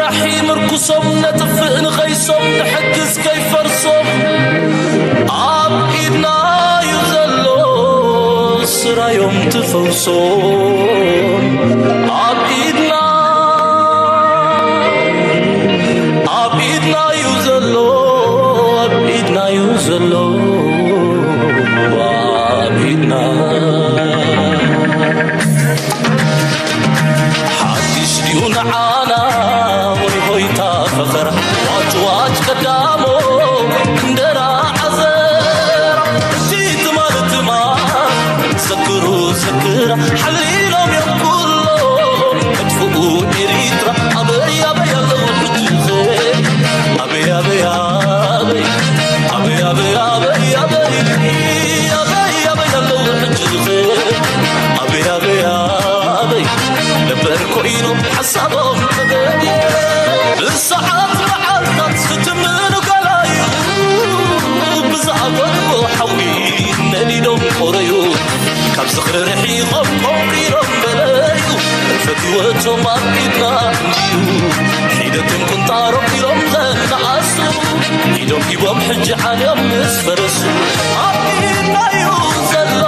ኣሒ ምርኩሶም ነጥፍእ ንኸይሶም ንሕግዝ ከይፈርሶም ኣብ ኢድና እዩ ዘሎ ስራዮም ትፈውሶም ኣብ ኢድና ኣብ ኢድና እዩ ዘሎ ኣብ ኢድና እዩ ዘሎ ኣብ ኢድና ሓድሽ ድዩ ንዓና ወይ ሆይታ ፈኸራ ዋጭዋጭ ቀዳሞ እንደራ ዓዘራ እቲ ትማል ትማል ዘክሩ ዘክራ ሓሊሎም እዮም ኩሎም መጥፍኡ ኤሪትራ ኣበይ ኣበይ ኣለዉ ሕጂ ኣበይ ኣበይ ኣበይ ኣበይ ኣበይ ኣበይ ኣበይ ኣበይ ኣበይ ኣለዉ ሕጂ ኣበይ ኣበይ ኣበይ ነበር ኮይኖም ሓሳቦም ተገዲ ብሰዓት መዓልታት ክትምኑ ገላዩ ብዝኣፈትዎ ሓዊ ነዲዶም ቆረዩ ካብ ዝኽሪ ርሒቖም ቆንቂሮም በለዩ ፈትወቶም ኣብ ኢድና እንድዩ ሒደቶም ቁንጣሮም ኢሎም ዘነኣሱ ኢዶም ሂቦም ሕጂ ዓልዮም ምስ ፈረሱ ኣብ ኢድናዩ ዘሎ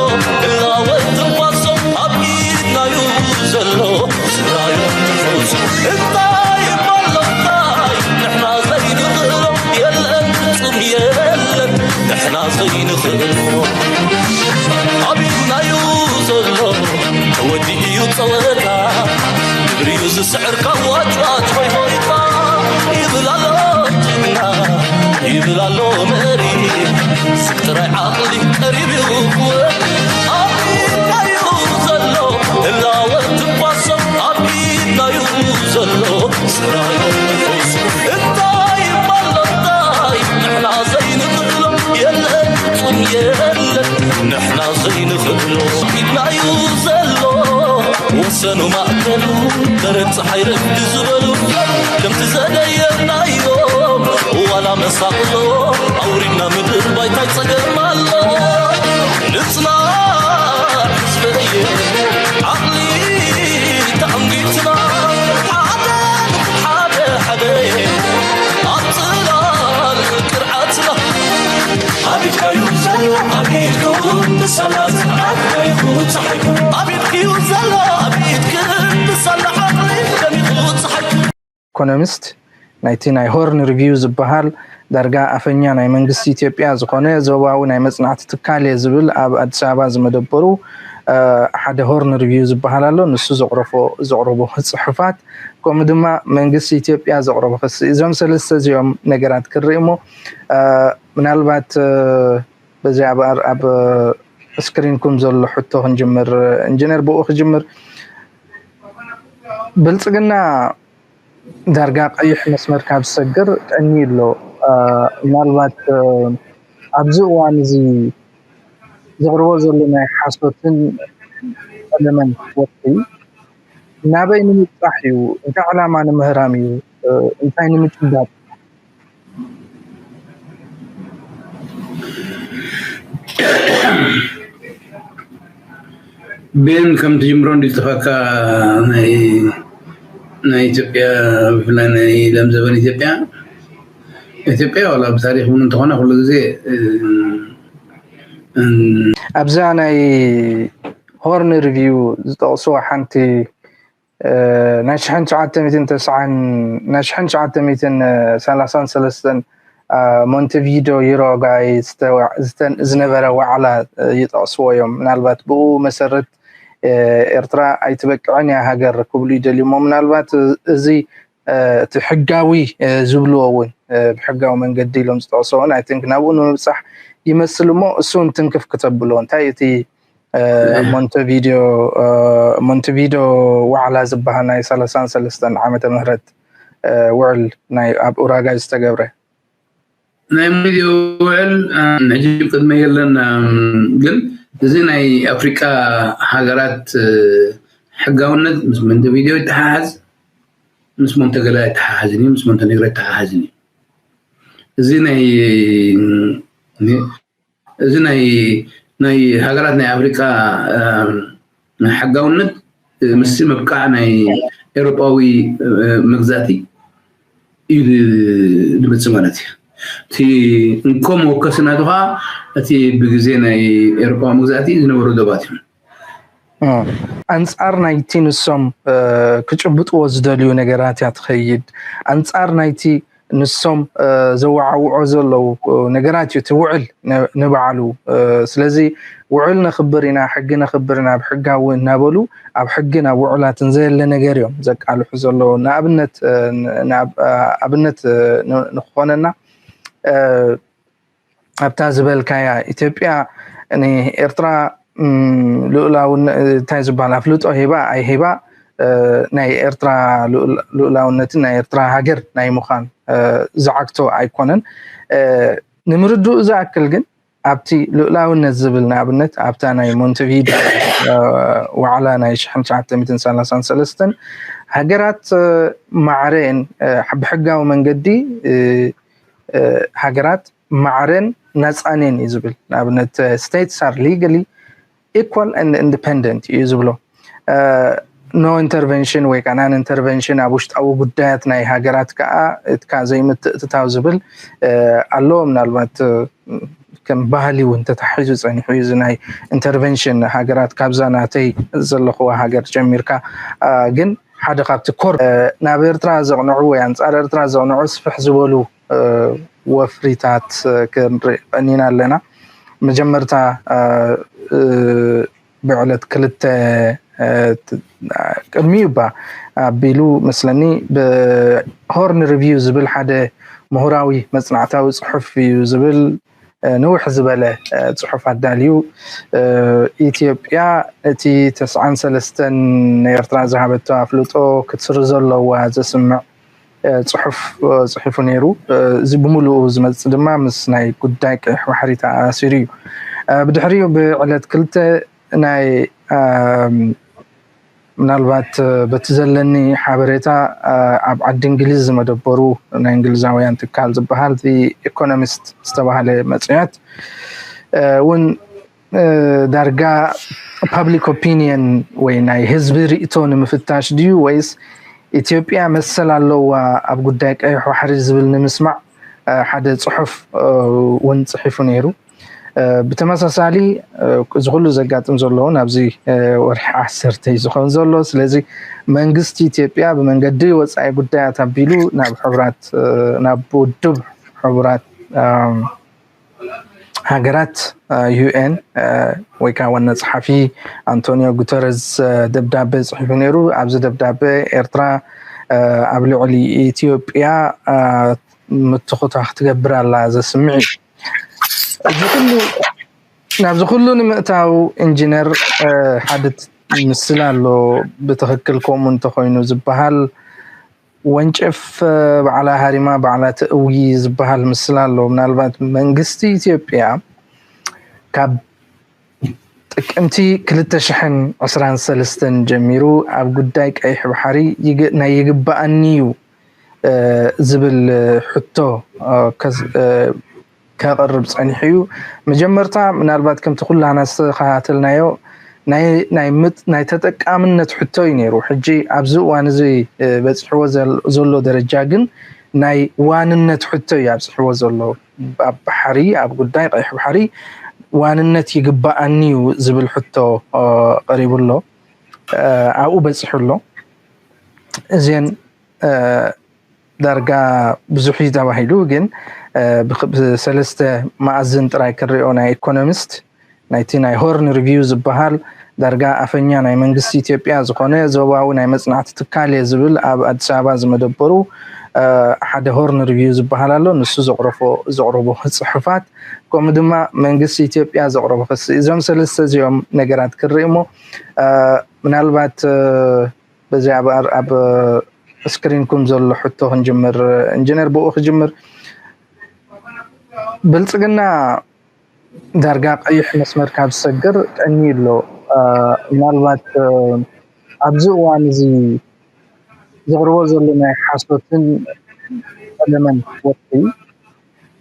እላወት ትንፋሶም ኣብ ኢድናዩ ዘሎ ስራዮም ትፈውሱ እንታይ እሞ ኣሎ እንታይ ንሕና ዘይንኽእሎ የለን ፍጹም የለን ንሕና ዘይንኽእሎ ኣብ ኢድናዩ ዘሎ ተወዲኡ እዩ ጸወታ ግብሪዩ ዝስዕር ካብ ዋጭዋጭ ሆይ ሆይታ ይብል ኣሎ ጅግና ይብል ኣሎ መሪ ስብ ጥራይ ዓቕሊ ቀሪብ እዩ ክወዲ ኣብ ኢድናዩ ዘሎ ህላወ ትንፋሶም ኣብ ኢድናዩ ዘሎ ስራዮም ንፈውሱ እንታይ እሞ ኣሎ እንታይ ንሕና ዘይንኽእሎ የለን ፍጹም የለን ንሕና ዘይንኽእሎ ኢድናዩ ዘሎ ወሰኑ ማእከሉ ደረት ፀሓይ ረግዲ ዝበሉ ከምቲ ዘደየናዮም ዋላ መሳቕሎ ኣውሪድና ምድር ባይታይ ፀገም ኣሎ ንፅናዕ ህዝበየ ዓቕሊ ተኣንጊትና ሓደ ሓደ ሓደ ኣብ ፅላል ቅርዓትና ኣቢድካዩ ዘሎ ኣቢድኩም ብሰላ ዝዓበይኩ ፀሓይኩ ኣቢድክዩ ዘሎ ኣቢድክን ብሰላ ዓቕሊ ደሚቑ ፀሓይኩ ኢኮኖሚስት ናይቲ ናይ ሆርን ሪቪው ዝበሃል ዳርጋ ኣፈኛ ናይ መንግስቲ ኢትዮጵያ ዝኾነ ዞባዊ ናይ መፅናዕቲ ትካል እየ ዝብል ኣብ ኣዲስ ኣበባ ዝመደበሩ ሓደ ሆርን ሪቪው ዝበሃል ኣሎ። ንሱ ዘቕረቦ ዘቕረቦ ፅሑፋት ከምኡ ድማ መንግስቲ ኢትዮጵያ ዘቕረቦ ክሲ እዞም ሰለስተ እዚኦም ነገራት ክርኢ እሞ ምናልባት በዚ ኣብ ኣብ ስክሪንኩም ዘሎ ሕቶ ክንጅምር ኢንጂነር ብኡ ክጅምር ብልፅግና ዳርጋ ቀይሕ መስመር ካብ ዝሰግር ቀኒ ኣሎ። ምናልባት ኣብዚ እዋን እዚ ዘቕርቦ ዘሎ ናይ ሓሶትን ጠለመን ወፍሪ ናበይ ንምብፃሕ እዩ? እንታይ ዕላማ ንምህራም እዩ? እንታይ ንምጭባጥ? ቤን ከም ትጅምሮ እንዲ ዝጠፋካ ናይ ናይ ኢትዮጵያ ብፍላይ ናይ ለም ዘበን ኢትዮጵያ ኢትዮጵያ ዋላ ብታሪክ እውን እንተኾነ ኩሉ ግዜ ኣብዛ ናይ ሆርን ሪቪው ዝጠቕስዋ ሓንቲ ናይ ሽሕን ትሽዓተ ሚእትን ተስዓን ናይ ሽሕን ትሽዓተ ሚእትን ሰላሳን ሰለስተን ሞንቴቪዶ ዩሮጋይ ዝነበረ ዋዕላ ይጠቕስዎ እዮም። ምናልባት ብኡ መሰረት ኤርትራ ኣይትበቅዕን እያ ሃገር ክብሉ ይደልዩ እሞ ምናልባት እዚ እቲ ሕጋዊ ዝብልዎ እውን ብሕጋዊ መንገዲ ኢሎም ዝጠቕስዎ እውን I think ናብኡ ንምብፃሕ ይመስል እሞ እሱ እውን ትንክፍ ክተብሎ እንታይ እቲ ሞንቴቪዲዮ ሞንቴቪዲዮ ዋዕላ ዝበሃል ናይ ሰላሳን ሰለስተን ዓመተ ምህረት ውዕል ናይ ኣብ ኡራጋይ ዝተገብረ ናይ ሞንቴቪዲዮ ውዕል ሕጂ ቅድመ የለን ግን እዚ ናይ ኣፍሪቃ ሃገራት ሕጋውነት ምስ ሞንቴቪዲዮ ይተሓሓዝ ምስ ሞንቴገላ ይተሓሓዝን እዩ ምስ ሞንቴኔግሮ ይተሓሓዝን እዩ እዚ ናይ እዚ ናይ ናይ ሃገራት ናይ ኣፍሪቃ ናይ ሕጋውነት ምስ ምብቃዕ ናይ ኤሮጳዊ መግዛእቲ እዩ ዝመፅእ ማለት እዩ። እቲ እንኮ መወከሲ ናቱ ከዓ እቲ ብግዜ ናይ ኤውሮጳዊ መግዛእቲ ዝነበሩ ዶባት እዮም። ኣንፃር ናይቲ ንሶም ክጭብጥዎ ዝደልዩ ነገራት እያ ትኸይድ። ኣንፃር ናይቲ ንሶም ዘወዓውዖ ዘለዉ ነገራት እዩ ትውዕል ንባዕሉ። ስለዚ ውዕል ነኽብር ኢና፣ ሕጊ ነኽብር ኢና ብሕጋዊ እናበሉ ኣብ ሕግን ኣብ ውዕላትን ዘየለ ነገር እዮም ዘቃልሑ ዘለዉ። ንኣብነት ኣብነት ንክኾነና ኣብታ ዝበልካያ ኢትዮጵያ ንኤርትራ ልኡላውን እንታይ ዝበሃል ኣፍልጦ ሂባ ኣይሂባ ናይ ኤርትራ ልኡላውነትን ናይ ኤርትራ ሃገር ናይ ምዃን ዝዓግቶ ኣይኮነን። ንምርድኡ ዝኣክል ግን ኣብቲ ልኡላውነት ዝብል ንኣብነት ኣብታ ናይ ሞንቴቪዲዮ ዋዕላ ናይ ሽሕን ትሽዓተ ሚእትን ሰላሳን ሰለስተን ሃገራት ማዕረን ብሕጋዊ መንገዲ ሃገራት ማዕረን ናፃንን እዩ ዝብል። ንኣብነት states are legally equal and independent እዩ ዝብሎ። no intervention ወይ ከዓ non intervention ኣብ ውሽጣዊ ጉዳያት ናይ ሃገራት ከዓ እትካ ዘይምትእትታው ዝብል ኣሎ። ምናልባት ከም ባህሊ እውን ተታሒዙ ፀኒሑ እዩ ናይ ኢንተርቨንሽን ሃገራት። ካብዛ ናተይ ዘለኽዋ ሃገር ጀሚርካ ግን ሓደ ካብቲ ኮር ናብ ኤርትራ ዘቕንዑ ወይ ኣንፃር ኤርትራ ዘቕንዑ ስፍሕ ዝበሉ ወፍሪታት ክንርኢ ቀኒና ኣለና። መጀመርታ ብዕለት ክልተ ቅድሚኡ ባ ኣቢሉ መስለኒ ብሆርን ሪቪው ዝብል ሓደ ምሁራዊ መፅናዕታዊ ፅሑፍ እዩ ዝብል ንውሕ ዝበለ ፅሑፍ ኣዳልዩ ኢትዮጵያ እቲ ተስዓን ሰለስተን ንኤርትራ ዝሃበቶ ኣፍልጦ ክትስርዞ ኣለዋ ዘስምዕ ፅሑፍ ፅሒፉ ነይሩ። እዚ ብምሉኡ ዝመፅእ ድማ ምስ ናይ ጉዳይ ቀይሕ ባሕሪ ተኣሳሲሩ እዩ። ብድሕሪኡ ብዕለት ክልተ ናይ ምናልባት በቲ ዘለኒ ሓበሬታ ኣብ ዓዲ እንግሊዝ ዝመደበሩ ናይ እንግሊዛውያን ትካል ዝበሃል ኢኮኖሚስት ዝተባሃለ መፅሄት እውን ዳርጋ ፓብሊክ ኦፒኒየን ወይ ናይ ህዝቢ ርእቶ ንምፍታሽ ድዩ ወይስ ኢትዮጵያ መሰል ኣለዋ ኣብ ጉዳይ ቀይሕ ባሕሪ ዝብል ንምስማዕ ሓደ ፅሑፍ እውን ፅሒፉ ነይሩ። ብተመሳሳሊ እዚ ኩሉ ዘጋጥም ዘሎ ኣብዚ ወርሒ ዓሰርተ እዩ ዝኸውን ዘሎ። ስለዚ መንግስቲ ኢትዮጵያ ብመንገዲ ወፃኢ ጉዳያት ኣቢሉ ናብ ሕቡራት ናብ ውድብ ሕቡራት ሃገራት ዩኤን ወይ ከዓ ዋና ፀሓፊ ኣንቶኒዮ ጉተረዝ ደብዳቤ ፅሒፉ ነይሩ። ኣብዚ ደብዳቤ ኤርትራ ኣብ ልዕሊ ኢትዮጵያ ምትኹታ ክትገብር ኣላ ዘስምዕ እዩ። እዚ ኩሉ ናብዚ ኩሉ ንምእታው ኢንጂነር ሓደ ምስል ኣሎ። ብትኽክል ከምኡ እንተኮይኑ ዝበሃል ወንጭፍ ባዕላ ሃሪማ ባዕላ ተእዊ ዝበሃል ምስል ኣሎ። ምናልባት መንግስቲ ኢትዮጵያ ካብ ጥቅምቲ ክልተ ሽሕን ዕስራን ሰለስተን ጀሚሩ ኣብ ጉዳይ ቀይሕ ባሕሪ ናይ ይግባኣኒ እዩ ዝብል ሕቶ ከቕርብ ፀኒሑ እዩ። መጀመርታ ምናልባት ከምቲ ኩላና ዝተኸታተልናዮ ናይ ተጠቃምነት ሕቶ እዩ ነይሩ። ሕጂ ኣብዚ እዋን እዚ በፂሕዎ ዘሎ ደረጃ ግን ናይ ዋንነት ሕቶ እዩ ኣብፅሕዎ ዘሎ። ኣብ ባሕሪ ኣብ ጉዳይ ቀይሕ ባሕሪ ዋንነት ይግባኣኒ እዩ ዝብል ሕቶ ቀሪቡ ኣሎ። ኣብኡ በፂሑ ኣሎ። እዚን ዳርጋ ብዙሕ እዩ ተባሂሉ፣ ግን ብሰለስተ መኣዝን ጥራይ ክንሪኦ ናይ ኢኮኖሚስት ናይቲ ናይ ሆርን ሪቪው ዝበሃል ዳርጋ ኣፈኛ ናይ መንግስቲ ኢትዮጵያ ዝኾነ ዞባዊ ናይ መፅናዕቲ ትካል እየ ዝብል ኣብ ኣዲስ ኣበባ ዝመደበሩ ሓደ ሆርን ሪቪው ዝበሃል ኣሎ። ንሱ ዘቕረቦ ጽሑፋት ከምኡ ድማ መንግስቲ ኢትዮጵያ ዘቕረቦ ክሲ፣ እዞም ሰለስተ እዚኦም ነገራት ክንርኢ እሞ ምናልባት በዚ ኣብ ስክሪንኩም ዘሎ ሕቶ ክንጅምር። ኢንጂነር ብኡ ክጅምር። ብልፅግና ዳርጋ ቀይሕ መስመር ካብ ዝሰግር ቀኒ ኣሎ። ምናልባት ኣብዚ እዋን እዚ ዘቕርቦ ዘሎ ናይ ሓሶትን ፈለመን ወርሒ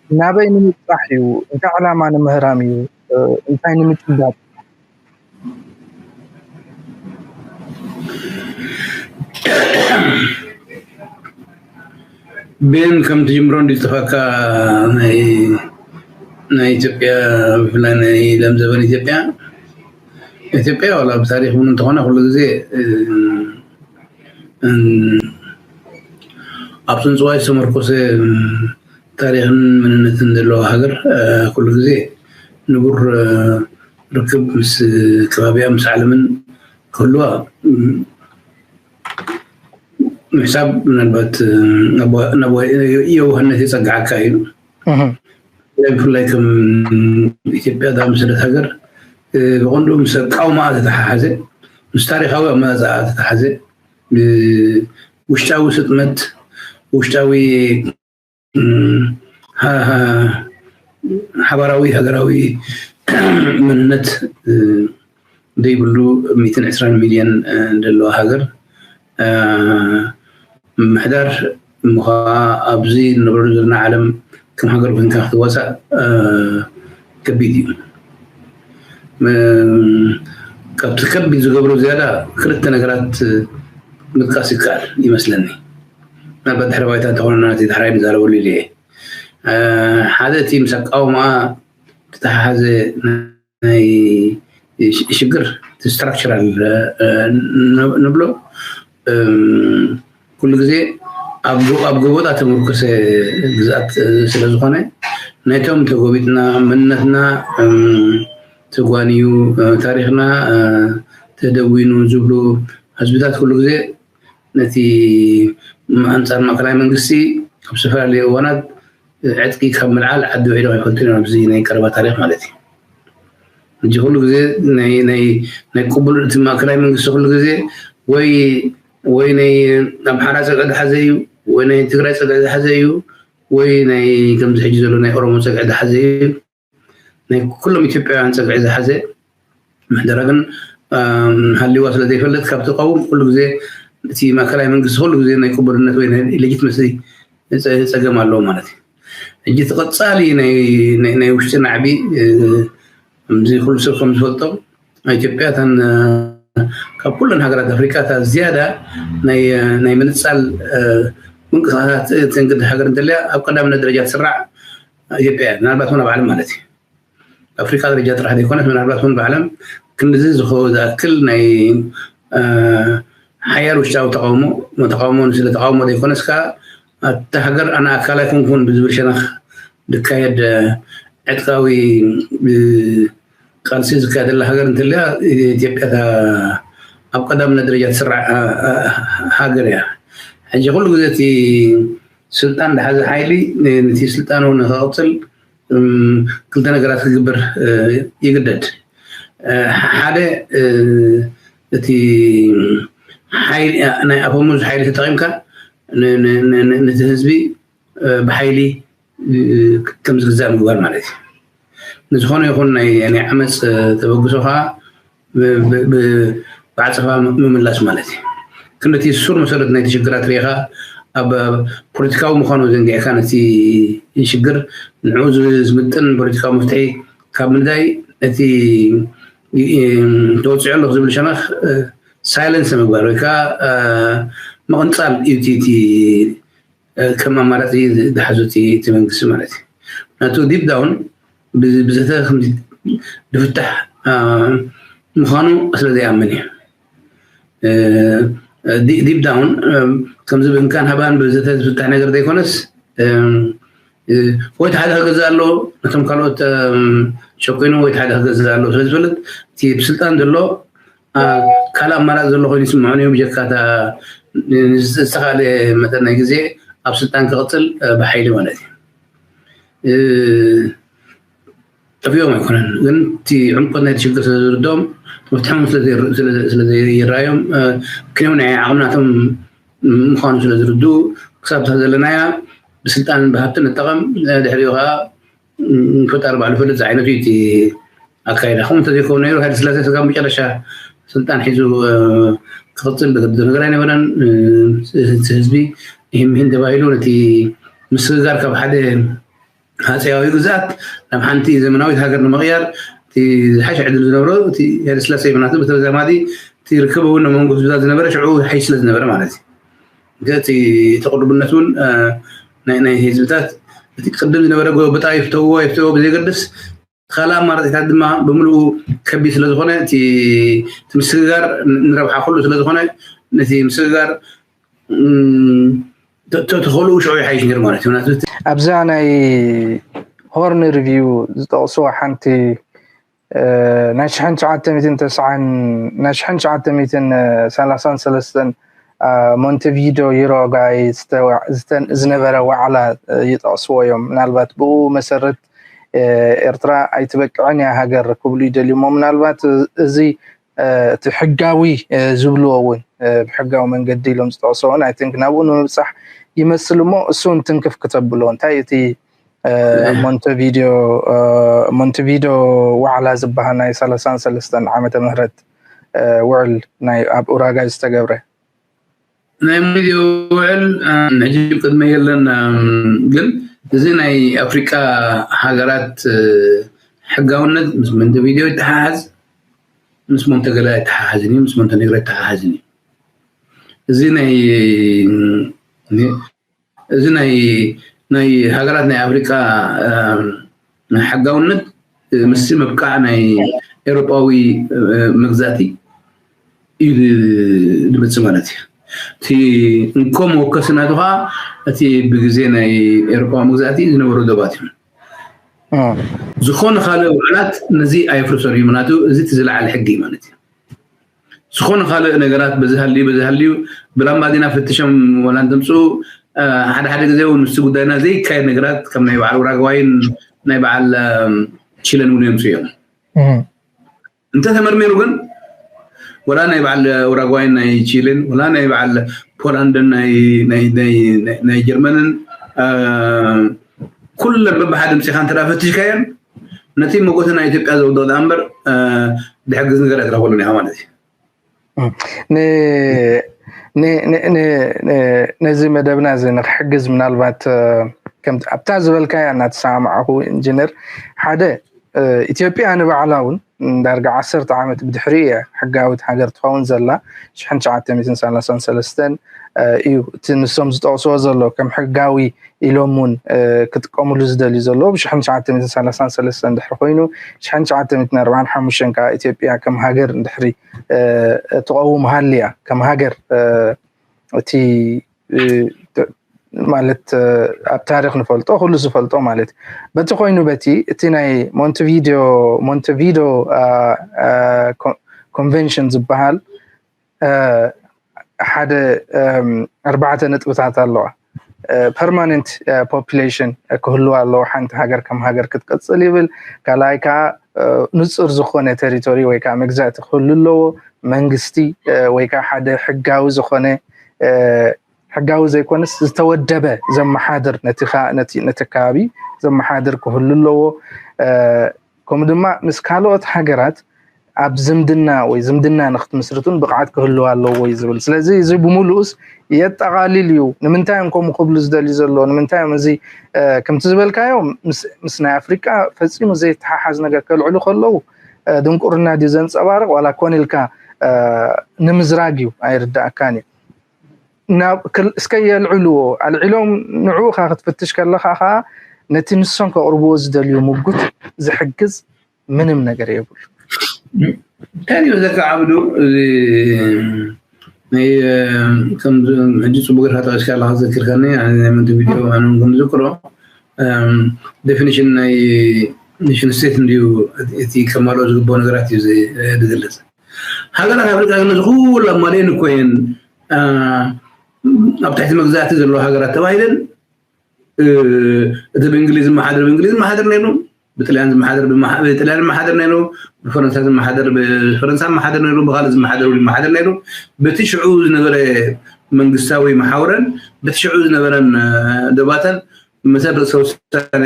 ናበይ ንምብፃሕ እዩ? እንታይ ዕላማ ንምህራም እዩ? እንታይ ንምጭባጥ? ቤን ከም ትጅምሮ እንዲጠፋካ ናይ ናይ ኢትዮጵያ ብፍላይ ናይ ለም ዘበን ኢትዮጵያ ኢትዮጵያ ዋላ ብታሪክ እውን እንተኾነ ኩሉ ግዜ ኣብ ፅንፅዋይ ዝተመርኮሰ ታሪክን መንነትን ዘለዎ ሃገር ኩሉ ግዜ ንቡር ርክብ ምስ ከባቢያ ምስ ዓለምን ክህልዋ ምሕሳብ ምናልባት የውህነት የፀግዓካ እዩ። ብፍላይ ከም ኢትዮጵያ ዝኣመሰለት ሃገር ብቐንዱ ምስ ኣቃውማኣ ዝተሓሓዘ ምስ ታሪካዊ ኣመፃፅኣ ዝተሓዘ ውሽጣዊ ስጥመት ውሽጣዊ ሓባራዊ ሃገራዊ መንነት ዘይብሉ ሚእትን ዕስራን ሚልዮን ዘለዋ ሃገር ምምሕዳር እሞ ከዓ ኣብዚ ንነብረሉ ዘለና ዓለም ከም ሃገር ኮይንካ ክትዋሳእ ከቢድ እዩ። ካብቲ ከቢድ ዝገብሮ ዝያዳ ክልተ ነገራት ምጥቃስ ይከኣል ይመስለኒ። ምናልባት ድሕሪ ባይታ እንተኾነና ነቲ ዳሕራይ ንዛረበሉ ኢለ እየ። ሓደ እቲ ምስ ኣቃውማ ዝተሓሓዘ ናይ ሽግር ስትራክቸራል ንብሎ ኩሉ ግዜ ኣብ ጎቦጣ ተመርኮሰ ግዝኣት ስለዝኾነ ናይቶም ተጎቢጥና መንነትና ተጓንዩ ታሪክና ተደዊኑ ዝብሉ ህዝብታት ኩሉ ግዜ ነቲ ኣንፃር ማእከላይ መንግስቲ ኣብ ዝተፈላለዩ እዋናት ዕጥቂ ካብ ምልዓል ዓዲ ውዒሎም ኣይፈልጡን እዮም። ኣብዚ ናይ ቀረባ ታሪክ ማለት እዩ። ሕጂ ኩሉ ግዜ ናይ ቅቡል እቲ ማእከላይ መንግስቲ ኩሉ ግዜ ወይ ወይ ናይ ኣምሓራ ፀግዒ ዝሓዘ እዩ ወይ ናይ ትግራይ ፀግዒ ዝሓዘ እዩ ወይ ናይ ከምዚ ሕጂ ዘሎ ናይ ኦሮሞ ፀግዒ ዝሓዘ እዩ። ናይ ኩሎም ኢትዮጵያውያን ፀግዒ ዝሓዘ ምሕደራ ግን ሃልይዋ ስለ ዘይፈልጥ ካብ ትቐውም ኩሉ ግዜ እቲ ማእከላይ መንግስቲ ኩሉ ግዜ ናይ ቅቡልነት ወይ ናይ ሌጂትመሲ ፀገም ኣለዎ ማለት እዩ። ሕጂ እቲ ቀፃሊ ናይ ውሽጢ ናዕቢ እዚ ኩሉ ሰብ ከም ዝፈልጦ ኢትዮጵያ እተን ካብ ኩለን ሃገራት ኣፍሪካ እታ ዝያዳ ናይ ምንፃል ምንቅስቃሳት ተንግድ ሃገር እንተለያ ኣብ ቀዳምነት ደረጃ ትስራዕ ኢትዮጵያ እያ። ምናልባት እውን ኣብ ዓለም ማለት እዩ ኣፍሪካ ደረጃ ጥራሕ ዘይኮነት ምናልባት እውን ብዓለም ክንድዚ ዝኸው ዝኣክል ናይ ሓያል ውሽጣዊ ተቃውሞ ተቃውሞ ስለ ተቃውሞ ዘይኮነስ ከዓ ኣታ ሃገር ኣነ ኣካል ኣይኮንኩን ብዝብል ሸነኽ ዝካየድ ዕጥቃዊ ቃልሲ ዝካየደላ ሃገር እንተለያ ኢትዮጵያ ኣብ ቀዳምነት ደረጃ ትስራዕ ሃገር እያ። ሕጂ ኩሉ ግዜ እቲ ስልጣን ዝሓዘ ሓይሊ ነቲ ስልጣኑ ንክቕፅል ክልተ ነገራት ክግበር ይግደድ። ሓደ እቲ ናይ ኣፈሙዝ ሓይሊ ተጠቒምካ ነቲ ህዝቢ ብሓይሊ ከም ዝግዛእ ምግባር ማለት እዩ። ንዝኾነ ይኹን ናይ ዓመፅ ተበግሶ ከዓ ብዓፀፋ ምምላስ ማለት እዩ። ክንደቲ ሱር መሰረት ናይቲ ሽግራት ርኢኻ ኣብ ፖለቲካዊ ምዃኑ ዘንጊዕካ ነቲ ሽግር ንዕኡ ዝምጥን ፖለቲካዊ መፍትሒ ካብ ምንዳይ እቲ ተወፂዖ ኣለኹ ዝብል ሸነኽ ሳይለንስ ምግባር ወይ ከዓ ምቕንፃል እዩ እቲ ከም ኣማራፂ ዝሓዙ እቲ መንግስቲ ማለት እዩ። ናቱ ዲፕ ዳውን ብዘተ ከምዚ ዝፍታሕ ምዃኑ ስለ ዘይኣምን እዩ። ዲፕ ዳውን ከምዚ ብህንካን ሃባን ብዘተ ዝፍታሕ ነገር ዘይኮነስ ወይ ሓደ ክገዝእ ኣሎ ነቶም ካልኦት ሸኮይኑ ወይ ሓደ ክገዝእ ኣሎ ስለ ዝፈልጥ እቲ ብስልጣን ዘሎ ካልእ ኣማራፂ ዘሎ ኮይኑ ይስምዖን እዩ ብጀካ ዝተኻለ መጠን ናይ ግዜ ኣብ ስልጣን ክቕፅል ብሓይሊ ማለት እዩ። ጠፊኦም ኣይኮነን ግን እቲ ዕምቆት ናይ ሽግር ስለዝርድኦም መፍትሖም ስለዘይረኣዮም ክንዮም ናይ ዓቕምናቶም ምዃኑ ስለዝርድኡ ክሳብ እታ ዘለናያ ብስልጣንን ብሃብትን ንጠቐም ድሕሪኡ ከዓ ፈጣሪ ባዕሉ ፈልጥ ዝዓይነቱ እቲ ኣካይዳ ከምኡ እንተዘይከውን ነይሩ ሃይለ ስላሴ ስጋብ መጨረሻ ስልጣን ሒዙ ክቕፅል ዝርድእ ነገር ኣይነበረን። ህዝቢ ይህም ይህን ተባሂሉ ነቲ ምስግጋር ካብ ሓደ ሃፀያዊ ግዝኣት ናብ ሓንቲ ዘመናዊት ሃገር ንምቕያር እቲ ዝሓሸ ዕድል ዝነበሮ እቲ ሃይለ ስላሴ ምክንያቱ ብተዛማዲ እቲ ርክብ እውን ኣብ መንጎ ህዝብታት ዝነበረ ሽዑ ሓይሽ ስለ ዝነበረ ማለት እዩ። እቲ ተቕርቡነት እውን ናይ ህዝብታት እቲ ቅድም ዝነበረ ጎበጣ ይፍተዎ ይፍተዎ ብዘይገድስ ካልእ ኣማራፂታት ድማ ብምልኡ ከቢድ ስለዝኾነ እቲ ምስግጋር ንረብሓ ኩሉ ስለዝኾነ ነቲ ምስግጋር ተኽእልኡ ሽዑ ይሓይሽ ነይሩ ማለት እዩ። ኣብዛ ናይ ሆርን ሪቪው ዝጠቕስዋ ሓንቲ ናይ ሽሕን ትሽዓተ ሚእትን ተስዓን ናይ ሽሕን ትሽዓተ ሚእትን ሰላሳን ሰለስተን ሞንቴቪዶ ዩሮጋይ ዝነበረ ዋዕላ ይጠቕስዎ እዮም። ምናልባት ብኡ መሰረት ኤርትራ ኣይትበቅዕን እያ ሃገር ክብሉ ይደልዩ እሞ ምናልባት እዚ እቲ ሕጋዊ ዝብልዎ እውን ብሕጋዊ መንገዲ ኢሎም ዝጠቕስዎ እውን I think ናብኡ ንምብፃሕ ይመስል እሞ እሱ እውን ትንክፍ ክተብሎ እንታይ እቲ ሞንቴቪዲዮ ሞንቴቪዲዮ ዋዕላ ዝበሃል ናይ ሰላሳን ሰለስተን ዓመተ ምህረት ውዕል ናይ ኣብ ኡራጋይ ዝተገብረ ናይ ሞንቴቪዲዮ ውዕል ሕጂ ቅድመ የለን ግን እዚ ናይ ኣፍሪቃ ሃገራት ሕጋውነት ምስ ሞንቴቪዲዮ ይተሓሓዝ ምስ ሞንቴ ገላ ይተሓሓዝን እዩ ምስ ሞንቴኔግሮ ይተሓሓዝን እዩ እዚ ናይ እዚ ናይ ናይ ሃገራት ናይ ኣፍሪቃ ሕጋውነት ምስቲ ምብቃዕ ናይ ኤሮጳዊ መግዛእቲ እዩ ዝመፅእ ማለት እዩ እቲ እንኮ መወከሲ ናቱ ከዓ እቲ ብግዜ ናይ ኤሮጳዊ መግዛእቲ ዝነበሩ ዶባት እዩ ዝኾነ ካልእ ውዕላት ነዚ ኣየፍርሶን እዩ ምክንያቱ እዚ እቲ ዝለዓለ ሕጊ እዩ ማለት እዩ ዝኾነ ካልእ ነገራት በዚ ሃልዩ በዚ ሃልዩ ብላምባዲና ፈትሾም ወላ እንተምፅኡ ሓደ ሓደ ግዜ እውን ምስቲ ጉዳይና ዘይካየድ ነገራት ከም ናይ በዓል ኡራግዋይን ናይ በዓል ቺለን እውን የምፅኡ እዮም እንተተመርሚሩ ግን ወላ ናይ በዓል ኡራግዋይን ናይ ቺልን ወላ ናይ በዓል ፖላንድን ናይ ጀርመንን ኩለን በብሓደ ምፅኻ እንተ ፈትሽካየን ነቲ መጎተ ናይ ኢትዮጵያ ዘውድቕ ደኣ እምበር ድሕግዝ ነገር ኣይትረኽበሉን ኢኻ ማለት እዩ ነዚ መደብና እዚ ንክሕግዝ ምናልባት ኣብታ ዝበልካያ እናተሰማማዕኹ ኢንጂነር ሓደ ኢትዮጵያ ንባዕላ እውን ዳርጋ ዓሰርተ ዓመት ብድሕሪ እያ ሕጋዊት ሃገር ትኸውን ዘላ ሽሕን ትሽዓተ ሚእትን ሰላሳን ሰለስተን እዩ እቲ ንሶም ዝጠቕስዎ ዘሎ ከም ሕጋዊ ኢሎም እውን ክጥቀምሉ ዝደልዩ ዘለዉ ብሽሕን ትሽዓተ ሚእትን ሰላሳን ሰለስተን ድሕሪ ኮይኑ ሽሕን ትሽዓተ ሚእትን ኣርባዓን ሓሙሽተን ከዓ ኢትዮጵያ ከም ሃገር ድሕሪ ትቐውም ሃልያ ከም ሃገር እቲ ማለት ኣብ ታሪክ ንፈልጦ ኩሉ ዝፈልጦ ማለት በቲ ኮይኑ በቲ እቲ ናይ ሞንቴቪዲዮ ሞንቴቪዲዮ ኮንቨንሽን ዝበሃል ሓደ ኣርባዕተ ነጥብታት ኣለዋ ፐርማነንት ፖፕሌሽን ክህልዋ ኣለዎ ሓንቲ ሃገር ከም ሃገር ክትቀፅል ይብል ካልኣይ ከዓ ንፁር ዝኾነ ቴሪቶሪ ወይ ከዓ መግዛእቲ ክህሉ ኣለዎ መንግስቲ ወይ ከዓ ሓደ ሕጋዊ ዝኾነ ሕጋዊ ዘይኮነስ ዝተወደበ ዘመሓድር ነቲ ከባቢ ዘመሓድር ክህሉ ኣለዎ ከምኡ ድማ ምስ ካልኦት ሃገራት ኣብ ዝምድና ወይ ዝምድና ንክትምስርቱን ብቕዓት ክህልው ኣለዎ እዩ ዝብል ስለዚ እዚ ብምሉኡስ የጠቓልል እዩ ንምንታይ እዮም ከምኡ ክብሉ ዝደልዩ ዘለዎ ንምንታይ እዮም እዚ ከምቲ ዝበልካዮ ምስ ናይ ኣፍሪቃ ፈፂሙ ዘይተሓሓዝ ነገር ከልዕሉ ከለዉ ድንቁርና ድዩ ዘንፀባርቕ ዋላ ኮን ኢልካ ንምዝራግ እዩ ኣይርዳእካን እዩ ናብ እስከ የልዕልዎ ኣልዒሎም ንዕኡ ካ ክትፍትሽ ከለካ ከዓ ነቲ ንሶም ከቕርብዎ ዝደልዩ ምጉት ዝሕግዝ ምንም ነገር የብሉ እንታይ እዩ ዘካ ዓብዱ እዚ ሕጂ ፅቡቅ ገርካ ጠቂስካ ኣለካ ዘኪርከኒ ናይ ሞንቴቪዲዮ ኣነ ከም ዝክሮ ዴፊኒሽን ናይ ኔሽን ስቴት እንድዩ እቲ ከማልኦ ዝግብኦ ነገራት እዩ ዝገልፅ ሃገራት ኣፍሪቃ ግን እዚ ኩሉ ኣማልየን እኮ እየን ኣብ ትሕቲ መግዛእቲ ዘለዎ ሃገራት ተባሂለን እቲ ብእንግሊዝ ዝመሓደር ብእንግሊዝ ዝመሓደር ነይሩ ብጥልያን ዝመሓደር ብጥልያን ዝመሓደር ነይሩ ብፈረንሳ ዝመሓደር ብፈረንሳ ዝመሓደር ነይሩ ብካልእ ዝመሓደር ዝመሓደር ነይሩ በቲ ሽዑ ዝነበረ መንግስታዊ መሓውረን በቲ ሽዑ ዝነበረን ደባተን መሰል ርእሰ ውሳኔ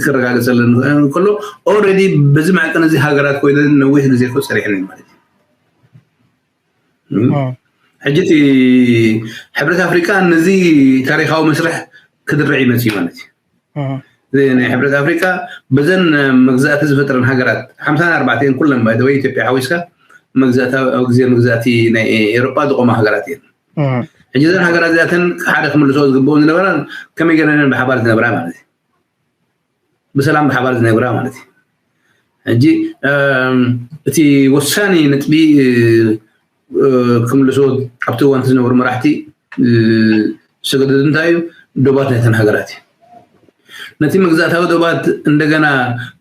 ክረጋገፀለን ከሎ ኦረዲ በዚ መዕቀን እዚ ሃገራት ኮይነን ነዊሕ ግዜ ኮ ፀሪሐን ማለት እዩ ሕጂ እቲ ሕብረት ኣፍሪቃ ነዚ ታሪካዊ መስርሕ ክድርዕ ይመፅእ ማለት እዩ ናይ ሕብረት ኣፍሪቃ በዘን መግዛእቲ ዝፈጥረን ሃገራት ሓምሳን ኣርባዕተን ኩለን ባይተወይ ኢትዮጵያ ሓዊስካ መግዛእቲ ኣብ ግዜ መግዛእቲ ናይ ኤሮጳ ዝቆማ ሃገራት እየን ሕጂ እዘን ሃገራት እዚኣተን ሓደ ክምልሶ ዝግብኦ ዝነበራ ከመይ ገይረን ብሓባር ዝነብራ ማለት እዩ። ብሰላም ብሓባር ዝነብራ ማለት እዩ። ሕጂ እቲ ወሳኒ ነጥቢ ክምልሶ ኣብቲ እዋንቲ ዝነበሩ መራሕቲ ዝሰገደዱ እንታይ እዩ? ዶባት ናይተን ሃገራት እዩ። ነቲ መግዛእታዊ ዶባት እንደገና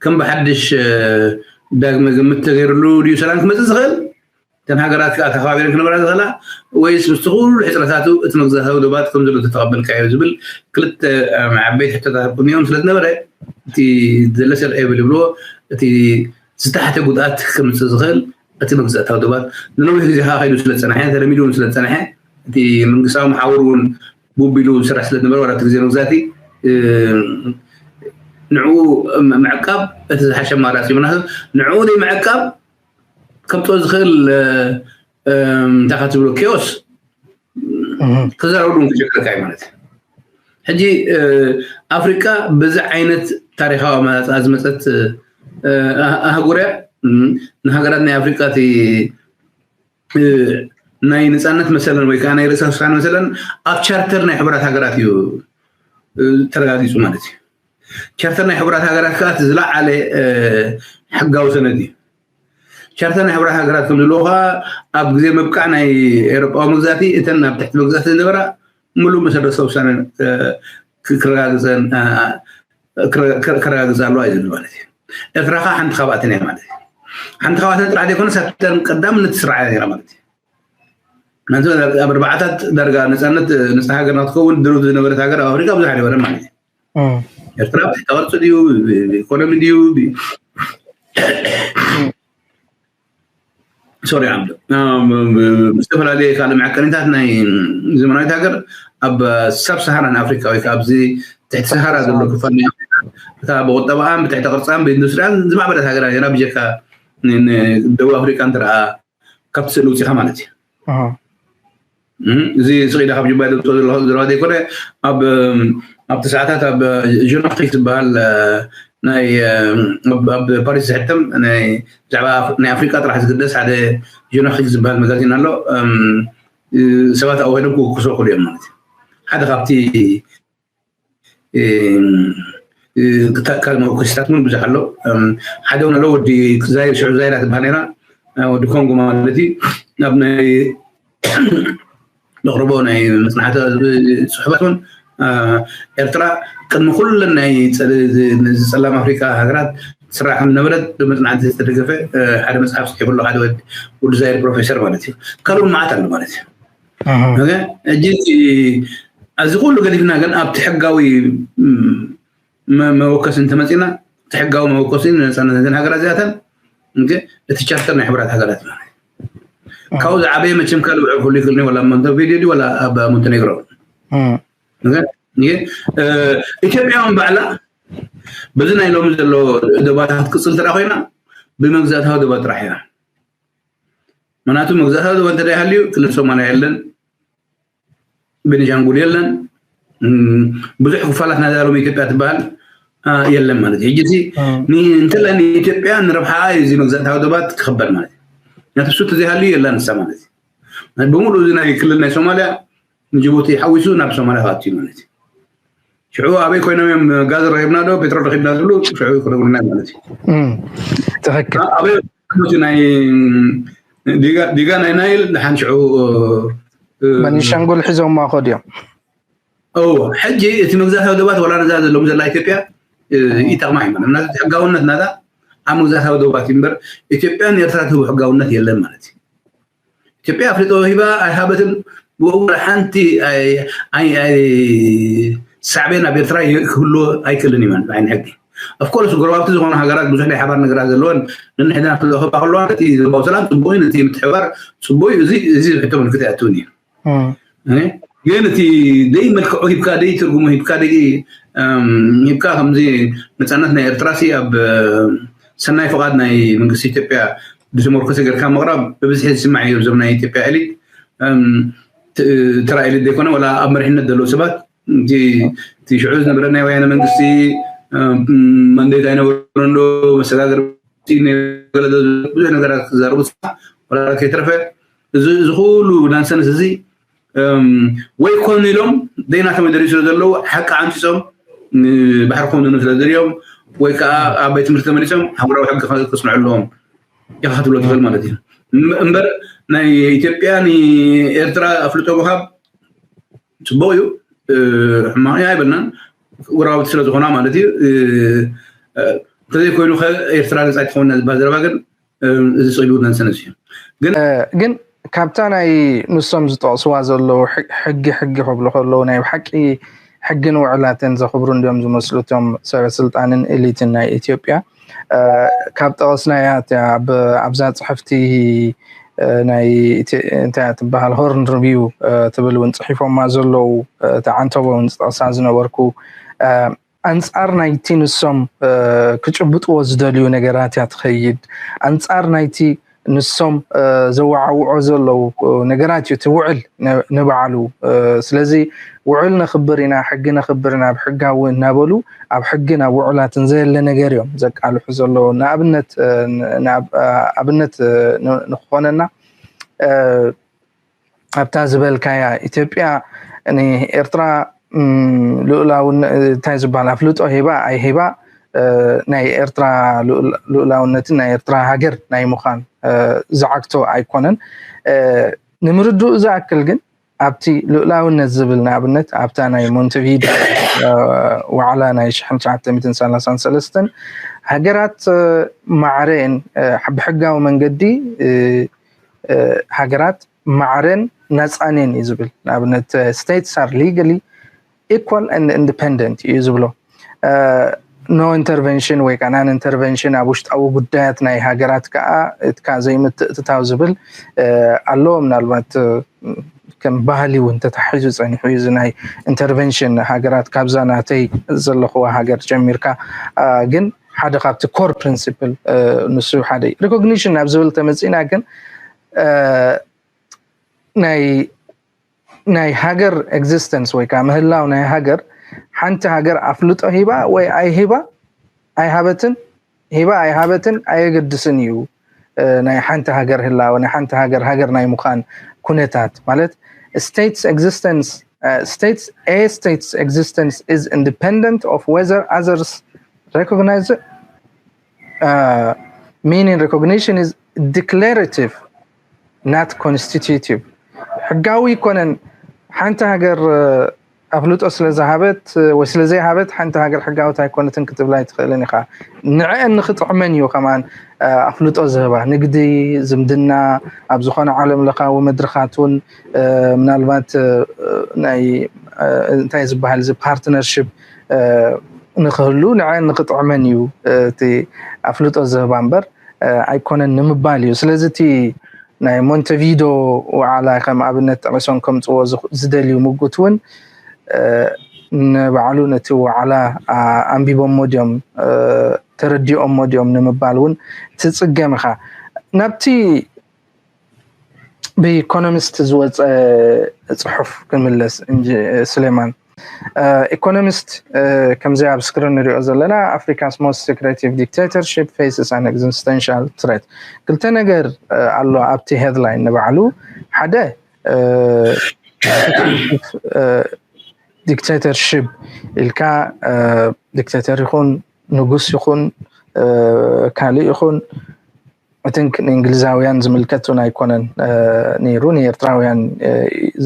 ከም ብሓድሽ ዳግመ ግምት ተገይርሉ ድዩ ሰላም ክመፅእ ዝኽእል? እተን ሃገራት ከዓ ተኸባቢረን ክነብራ ዝኽእላ ወይስ ምስቲ ኩሉ ሕፅረታቱ እቲ መግዛእታዊ ዶባት ከም ዘሎ ተተቐበልካዮ ዝብል ክልተ ዓበይቲ ሕቶታት እኒኦም ስለ ዝነበረ እቲ ዘለሰር ኤብል ይብልዎ እቲ ዝተሓተ ጉድኣት ከምፅእ ዝኽእል እቲ መግዛእታዊ ዶባት ንነዊሕ ግዜ ከዓ ከይዱ ስለ ዝፀንሐ ተለሚዱ እውን ስለ ዝፀንሐ እቲ መንግስታዊ መሓውር እውን ብቢሉ ዝስራሕ ስለ ዝነበረ ዋላ እቲ ግዜ መግዛእቲ ንዕኡ ምዕቃብ እቲ ዝሓሸ ኣማራፂ ምክንያቱ ንዕኡ ዘይምዕቃብ ከምፅኦ ዝኽእል እንታይ ትብሎ ኬዎስ ክዘረብሉ ክሸክረካ እዩ ማለት እዩ። ሕጂ ኣፍሪቃ በዚ ዓይነት ታሪካዊ ኣመፃፅኣ ዝመፀት ኣህጉር እያ። ንሃገራት ናይ ኣፍሪቃ እቲ ናይ ነፃነት መሰለን ወይ ከዓ ናይ ርእሰ ውሳነ መሰለን ኣብ ቻርተር ናይ ሕቡራት ሃገራት እዩ ተረጋጊፁ ማለት እዩ። ቻርተር ናይ ሕቡራት ሃገራት ከዓ እቲ ዝለዓለ ሕጋዊ ሰነድ እዩ። ቻርተር ናይ ሕቡራት ሃገራት ከም ዘለዎ ከዓ ኣብ ግዜ ምብቃዕ ናይ ኤውሮጳዊ መግዛእቲ እተን ኣብ ትሕቲ መግዛእቲ ዝነበራ ሙሉእ መሰረት ውሳነ ክረጋግፀን ከረጋግፃ ኣለዋ እዩ ዝብል ማለት እዩ። ኤርትራ ከዓ ሓንቲ ካብኣተን እያ ማለት እዩ። ሓንቲ ካብኣተን ጥራሕ ዘይኮነስ ኣብተን ቀዳምነት ትስራዓ ነራ ማለት እዩ። ናንተ ኣብ ኣርባዓታት ዳርጋ ነፃነት ነፃ ሃገር ናትከውን ድሩት ዝነበረት ሃገር ኣብ ኣፍሪካ ብዙሕ ኣይነበረን ማለት እዩ። ኤርትራ ብትሕተ ቅርፂ ድዩ ብኢኮኖሚ ድዩ ሶሪ ዓብዱ ብዝተፈላለየ ካልእ መዐቀኒታት ናይ ዘመናዊት ሃገር ኣብ ሳብ ሰሃራን ኣፍሪካ ወይ ከዓ ኣብዚ ትሕቲ ሰሃራ ዘሎ ክፋል ናይ ኣፍሪካ እታ ብቁጠባኣን ብትሕተ ቅርፃን ብኢንዱስትሪያን ዝማዕበለት ሃገር ነራ ብጀካ ደቡብ ኣፍሪካ እንትረኣ ካብቲ ስእሊ ውፂኻ ማለት እዩ። እዚ ስቕ ኢለ ካብ ጅባ ዘምፅኦ ዘለኹ ዘለዋ ዘይኮነ ኣብቲ ሰዓታት ኣብ ጀኖክሪክ ዝበሃል ናይ ኣብ ፓሪስ ዝሕተም ብዛዕባ ናይ ኣፍሪቃ ጥራሕ ዝግደስ ሓደ ጀኖክሪክ ዝበሃል መጋዚን ኣሎ። ሰባት ኣብኡ ኮይኖም ክውክሱ ይኽእሉ እዮም ማለት እዩ። ሓደ ካብቲ ካልእ መወከሲታት እውን ብዙሕ ኣሎ። ሓደ እውን ኣሎ ወዲ ዛይር ሽዑ ዛይራ ትበሃል ነራ ወዲ ኮንጎ ማለት እዩ ናብ ናይ ዘቕርቦ ናይ መፅናዕቲ ፅሑፋት እውን ኤርትራ ቅድሚ ኩለን ናይ ዝፀላም ኣፍሪካ ሃገራት ትስራሕ ከም ዝነበረት ብመፅናዕቲ ዝተደገፈ ሓደ መፅሓፍ ፅሒፉ ኣሎ ሓደ ወዲ ዛይር ፕሮፌሰር ማለት እዩ። ካልእ እውን መዓት ኣሎ ማለት እዩ። እዚ ኩሉ ገዲፍና ግን ኣብቲ ሕጋዊ መወከሲ እንተመፂና እቲ ሕጋዊ መወከሲ ንነፃነት እዘን ሃገራት እዚኣተን እቲ ቻርተር ናይ ሕብራት ሃገራት ማለት ካብኡ ዝዓበየ መቸም ካልእ ውዕል ክህሉ ይክእል ወላ ሞንተቪዲዮ ድዩ ወላ ኣብ ሞንተኔግሮ ኢትዮጵያ እውን ባዕላ በዚ ናይ ሎሚ ዘሎ ደባታት ክትቅፅል እንተ ኮይና ብመግዛእታዊ ደባ ጥራሕ እያ። ምክንያቱ መግዛእታዊ ደባ እንተ ሃልዩ ክልል ሶማልያ የለን፣ ቤኒሻንጉል የለን፣ ብዙሕ ክፋላት ናይ ዛሎም ኢትዮጵያ ትበሃል የለን ማለት እዩ። ሕጂ እንተላ ንኢትዮጵያ ንረብሓ እዩ እዚ መግዛእታዊ ደባት ክኽበር ማለት እዩ። ምክንያቱ እሱ ተዘይሃልዩ የላ ንሳ ማለት እዩ። ብምሉእ እዚ ናይ ክልል ናይ ሶማልያ ንጅቡቲ ሓዊሱ ናብ ሶማልያ ክኣቱ እዩ ማለት እዩ። ሽዑ ኣበይ ኮይኖም እዮም ጋዝ ረኺብና ዶ ፔትሮል ረኺብና ዝብሉ ሽዑ ክነግሩና ማለት እዩ። ትክክል። ኣበይ ናይ ዲጋ ናይ ናይል ድሓን ሽዑ በኒሻንጉል ሒዞማ ከድዮም። እዎ ሕጂ እቲ መግዛእታዊ ደባት ዋላ ነዛ ዘሎም ዘላ ኢትዮጵያ ይጠቕማ እዩ ማለት ናቲ ሕጋውነት ናታ ኣብ መግዛእታዊ ደባት እዩ እምበር ኢትዮጵያ ንኤርትራ ትህቡ ሕጋውነት የለን ማለት እዩ። ኢትዮጵያ ኣፍልጦ ሂባ ኣይሃበትን ብኡ ሓንቲ ሳዕቤን ኣብ ኤርትራ ክህልዎ ኣይክእልን እዩ ማለት ብዓይኒ ሕጊ። ኦፍኮርስ ጎረባብቲ ዝኾኑ ሃገራት ብዙሕ ናይ ሓባር ነገራት ዘለወን ነንሕድና ክልእኸባ ከለዋ ነቲ ዘባዊ ሰላም ፅቡቅ እዩ ነቲ ምትሕባር ፅቡቅ እዩ። እዚ እዚ ዝሕቶ ምልክት ኣይኣትውን እዩ። ግን እቲ ደይ መልክዑ ሂብካ ደይ ትርጉሙ ሂብካ ደይ ሂብካ ከምዚ ነፃነት ናይ ኤርትራ ሲ ኣብ ሰናይ ፍቓድ ናይ መንግስቲ ኢትዮጵያ ብዝመርኮሰ ጌርካ ምቕራብ ብብዝሒ ዝስማዕ እዩ። እዞም ናይ ኢትዮጵያ ኤሊት ተራ ኤሊት ዘይኮነ ወላ ኣብ መሪሕነት ዘለዉ ሰባት እቲ ሽዑ ዝነበረ ናይ ወያነ መንግስቲ መንዴት ኣይነበረን ዶ መሰጋገር ብዙሕ ነገራት ክዛረቡ ወላ ከይተረፈ እዚ ኩሉ ናንሰንስ እዚ ወይ ኮኑ ኢሎም ደይናቶም ይደልዩ ስለ ዘለዉ ሓቂ ዓንፂፆም ባሕሪ ኮንኑ ስለ ዝደልዮም ወይ ከዓ ኣብ ቤት ትምህርቲ ተመሊሶም ሃገራዊ ሕጊ ከስምዑ ኣለዎም ኢኻ ክትብሎ ትኽእል ማለት እዩ። እምበር ናይ ኢትዮጵያ ንኤርትራ ኣፍልጦ ምሃብ ፅቡቅ እዩ፣ ሕማቅ ኣይበልናን። ጎረባብቲ ስለ ዝኾና ማለት እዩ። እንተዘይኮይኑ ከ ኤርትራ ነፃ ትኸውን ዝበሃል ዘረባ ግን እዚ ስኢሉ ነንሰነስ እዩ። ግን ግን ካብታ ናይ ንሶም ዝጠቕስዋ ዘለዉ ሕጊ ሕጊ ክብሉ ከለዉ ናይ ብሓቂ ሕግን ውዕላትን ዘኽብሩ እንዲዮም ዝመስሉ እቶም ሰበ ስልጣንን ኤሊትን ናይ ኢትዮጵያ። ካብ ጠቐስናያ ኣብዛ ፅሕፍቲ ናይ እንታይ ትበሃል ሆርን ሪቪው ትብል እውን ፅሒፎማ ዘለዉ ተዓንተቦ እውን ዝጠቕሳ ዝነበርኩ ኣንፃር ናይቲ ንሶም ክጭብጥዎ ዝደልዩ ነገራት እያ ትኸይድ። ኣንፃር ናይቲ ንሶም ዘወዓውዖ ዘለዉ ነገራት እዩ ትውዕል ንባዕሉ። ስለዚ ውዕል ነኽብር ኢና፣ ሕጊ ነኽብር ኢና፣ ኣብ ሕጋዊ እናበሉ ኣብ ሕግን ኣብ ውዕላትን ዘየለ ነገር እዮም ዘቃልሑ ዘለዉ። ንኣብነት ኣብነት ንክኾነና ኣብታ ዝበልካያ ኢትዮጵያ ንኤርትራ ልኡላውነ እንታይ ዝበሃል ኣፍልጦ ሂባ ኣይሂባ ናይ ኤርትራ ልኡላውነትን ናይ ኤርትራ ሃገር ናይ ምዃን ዝዓግቶ ኣይኮነን። ንምርድኡ ዝኣክል ግን ኣብቲ ልኡላውነት ዝብል ንኣብነት ኣብታ ናይ ሞንተቪዲዮ ዋዕላ ናይ ሽሕን ትሽዓተ ሚእትን ሰላሳን ሰለስተን ሃገራት ማዕረን ብሕጋዊ መንገዲ ሃገራት ማዕረን ናፃኔን እዩ ዝብል። ንኣብነት states are legally equal and independent እዩ ዝብሎ። no intervention ወይ ከዓ non intervention ኣብ ውሽጣዊ ጉዳያት ናይ ሃገራት ከዓ እትካ ዘይምትእትታው ዝብል ኣለዎ። ምናልባት ከም ባህሊ እውን ተታሒዙ ፀኒሑ እዩ እዚ ናይ intervention ሃገራት ካብዛ ናተይ ዘለኽዋ ሃገር ጀሚርካ ግን ሓደ ካብቲ core principle ንሱ ሓደ እዩ። Recognition ናብ ዝብል ተመፂና ግን ናይ ናይ ሃገር existence ወይ ከዓ ምህላው ናይ ሃገር ሓንቲ ሃገር ኣፍልጦ ሂባ ወይ ኣይሂባ ኣይሃበትን ሂባ ኣይሃበትን ኣየገድስን እዩ። ናይ ሓንቲ ሃገር ህላወ ናይ ሓንቲ ሃገር ሃገር ናይ ምዃን ኩነታት ማለት states existence states a state's existence is independent of whether others recognize it. Meaning recognition is declarative, not constitutive. ሕጋዊ ይኮነን። ሓንቲ ሃገር ኣፍልጦ ስለ ዝሃበት ወይ ስለ ዘይሃበት ሓንቲ ሃገር ሕጋዊት ኣይኮነትን ክትብላ ኣይትኽእልን ኢኻ። ንዕአን ንክጥዕመን እዩ ከማን ኣፍልጦ ዝህባ። ንግዲ፣ ዝምድና፣ ኣብ ዝኾነ ዓለም ለኻዊ መድረኻት እውን ምናልባት ናይ እንታይ ዝበሃል እዚ partnership ንክህሉ ንዐን ንክጥዕመን እዩ እቲ ኣፍልጦ ዝህባ እምበር ኣይኮነን ንምባል እዩ። ስለዚ እቲ ናይ ሞንተቪዶ ዋዕላ ከም ኣብነት ጠቂሶም ከምፅዎ ዝደልዩ ምጉት እውን ንባዕሉ ነቲ ዋዕላ ኣንቢቦሞ ድዮም ተረዲኦሞ ድዮም ንምባል እውን ትፅገም ኢኻ። ናብቲ ብኢኮኖሚስት ዝወፀ ፅሑፍ ክምለስ እንጂ ስሌማን ኢኮኖሚስት ከምዚ ኣብ ስክሪን ንሪኦ ዘለና Africa's most secretive dictatorship faces an existential threat። ክልተ ነገር ኣሎ ኣብቲ headline ንባዕሉ ሓደ dictatorship ኢልካ dictator ይኹን ንጉስ ይኹን ካልእ ይኹን I think ንእንግሊዛውያን ዝምልከት እውን ኣይኮነን ነይሩ ንኤርትራውያን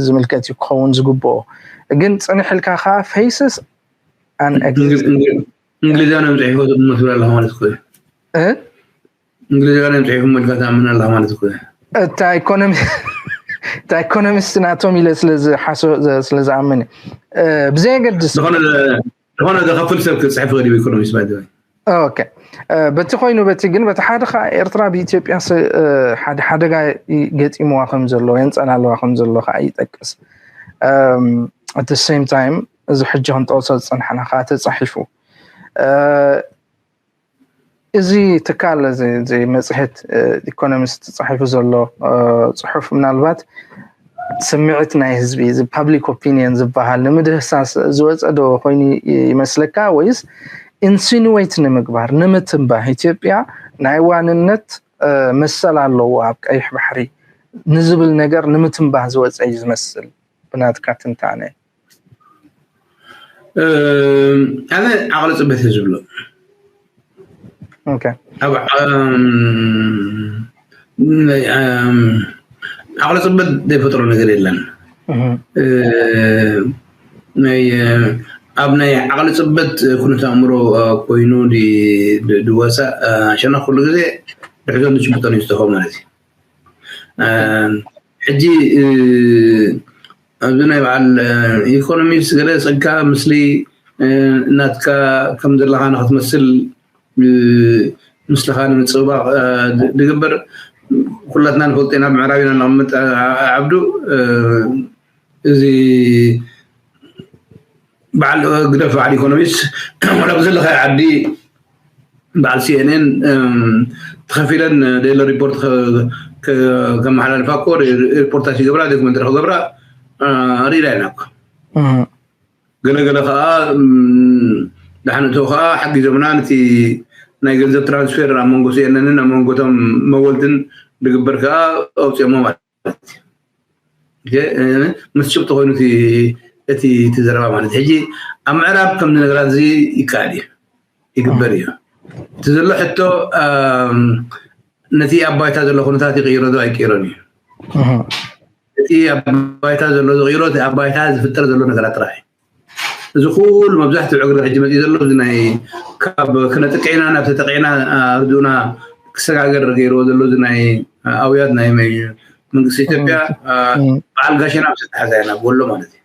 ዝምልከት እዩ ክኸውን ዝግብኦ ግን ፅንሕ ኢልካ ከዓ faces an እንግሊዛውያን እዮም ፅሒፎ መስሎ ኣለካ ማለት እኮ እዩ። እንግሊዛውያን እዮም ፅሒፎ መልካ ትኣምን ኣለካ ማለት እኮ እዩ። እታ ኢኮኖሚስት ናቶም ኢለ ስለዝሓስብ ስለዝኣምን ብዘየገድስ ዝኾነ ዝኸፍል ሰብ ክፅሕፍ ይኽእል እዩ ኢኮኖሚስት ባይ ዘ ወይ ኦኬ በቲ ኮይኑ በቲ ግን በቲ ሓደ ከዓ ኤርትራ ብኢትዮጵያ ሓደ ሓደጋ ገጢምዋ ከም ዘሎ የንፀላለዋ ከም ዘሎ ከዓ ይጠቅስ። At the same time እዚ ሕጂ ክንጠቅሶ ዝፀናሕና ከዓ ተፃሒፉ እዚ ትካል እዚ መፅሄት ኢኮኖሚስት ተፃሒፉ ዘሎ ፅሑፍ ምናልባት ስምዒት ናይ ህዝቢ እዚ public opinion ዝበሃል ንምድህሳስ ዝወፀ ዶ ኮይኑ ይመስለካ ወይስ insinuate ንምግባር ንምትንባህ ኢትዮጵያ ናይ ዋንነት መሰል ኣለዎ ኣብ ቀይሕ ባሕሪ ንዝብል ነገር ንምትንባህ ዝወፀ እዩ ዝመስል? ናትካ ትንታነ? ኣነ ዓቕሊ ፅበት እየ ዝብሎ። ኣብ ዓቕሊ ፅበት ዘይፈጥሮ ነገር የለን። ኣብ ናይ ዓቕሊ ፅበት ኩነተ ኣእምሮ ኮይኑ ድወሳ ሸነኽ ኩሉ ግዜ ድሕዞን ዝጭብጦን እዩ ዝተኸው ማለት እዩ። ሕጂ ኣብዚ ናይ በዓል ኢኮኖሚክስ ገለ ጸጋ ምስሊ ናትካ ከም ዘለኻ ንክትመስል ምስልኻ ንምፅብባቕ ዝግበር ኩላትና ንፈልጦ ኢና። ምዕራብ ኢና ንቕምጥ ዓብዱ እዚ በዓል ግደፍ በዓል ኢኮኖሚስት ወላ ብዘለካ ዓዲ በዓል ሲኤንኤን ተኸፊለን ደለ ሪፖርት ከመሓላልፋ እኮ ሪፖርታች ይገብራ ዶክመንተሪ ክገብራ ርኢና ኢና እኮ። ገለገለ ከዓ ዳሕንቶ ከዓ ሓጊዞምና ነቲ ናይ ገንዘብ ትራንስፌር ኣብ መንጎ ሲኤንኤንን ኣብ መንጎቶም መወልትን ዝግበር ከዓ ኣውፅኦሞ ማለት ምስ ጭብጢ ኮይኑ እቲ ዘረባ ማለት ሕጂ ኣብ ምዕራብ ከም ነገራት እዚ ይከኣል እዩ ይግበር እዩ። እቲ ዘሎ ሕቶ ነቲ ኣብ ባይታ ዘሎ ኩነታት ይቅይሮ ዶ ኣይቅይሮን እዩ። እቲ ኣብ ባይታ ዘሎ ዝቅይሮ እቲ ኣብ ባይታ ዝፍጠር ዘሎ ነገራት ጥራሕ እዩ። እዚ ኩሉ መብዛሕትኡ ዕግርግር ሕጂ መፂኡ ዘሎ እዚ ናይ ካብ ክነጥቅዕ ኢና ናብ ተጠቂዕና ርድኡና ክሰጋገር ገይርዎ ዘሎ እዚ ናይ ኣውያት ናይ መንግስቲ ኢትዮጵያ በዓል ጋሸና ምስ ተሓዛ ኢና ብወሎ ማለት እዩ።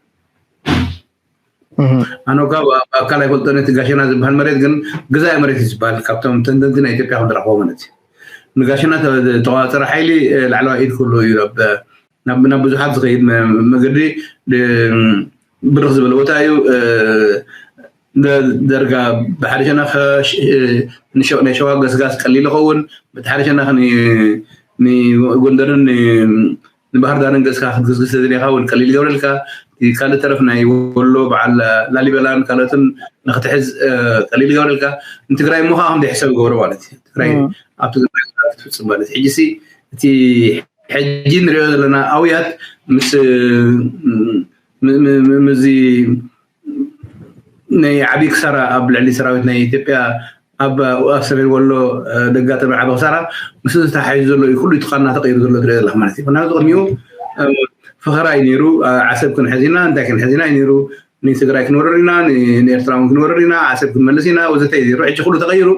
ኣነ እኳ ብኣካል ኣይፈልጦን እቲ ጋሸና ዝበሃል መሬት ግን ግዛኢ መሬት እዩ ዝበሃል ካብቶም ተንተንቲ ናይ ኢትዮጵያ ከም ዝረኽቦ ማለት እዩ። ንጋሸና ተቆፃፀረ ሓይሊ ላዕለዋይ ኢድ ክህሉ እዩ ናብ ብዙሓት ዝኸይድ መገዲ ብርኽ ዝበለ ቦታ እዩ። ደርጋ ብሓደ ሸነኽ ናይ ሸዋ ገስጋስ ቀሊል ይኸውን፣ በቲ ሓደ ሸነኽ ንጎንደርን ንባህር ዳርን ገጽካ ክትግስግስ ተደሊኻ እውን ቀሊል ይገብረልካ። ካልእ ተረፍ ናይ ወሎ በዓል ላሊበላን ካልኦትን ንክትሕዝ ቀሊል ይገብረልካ። ንትግራይ እሞ ከዓ ከምዚ ሕሰብ ይገብሮ ማለት እዩ። ትግራይ ኣብ ትግራይ ክትፍፅም ማለት እዩ። ሕጂ ሲ እቲ ሕጂ ንሪኦ ዘለና ኣውያት ምስ ምዚ ናይ ዓብዪ ክሳራ ኣብ ልዕሊ ሰራዊት ናይ ኢትዮጵያ ኣብ ኣብ ሰሜን ወሎ ደጋጠመ ዓቢ ክሳራ ምስ ዝተሓሒዙ ዘሎ እዩ ኩሉ ጥቃና ተቀይሩ ዘሎ ትሪኦ ዘለካ ማለት እዩ። ምክንያቱ ቅድሚኡ ፈኸራ እዩ ነይሩ። ዓሰብ ክንሕዝ ኢና እንታይ ክንሕዝ ኢና እዩ ነይሩ። ንትግራይ ክንወርር ኢና፣ ንኤርትራ እውን ክንወርር ኢና፣ ዓሰብ ክንመልስ ኢና ወዘተ እዩ ነይሩ። ሕጂ ኩሉ ተቀይሩ።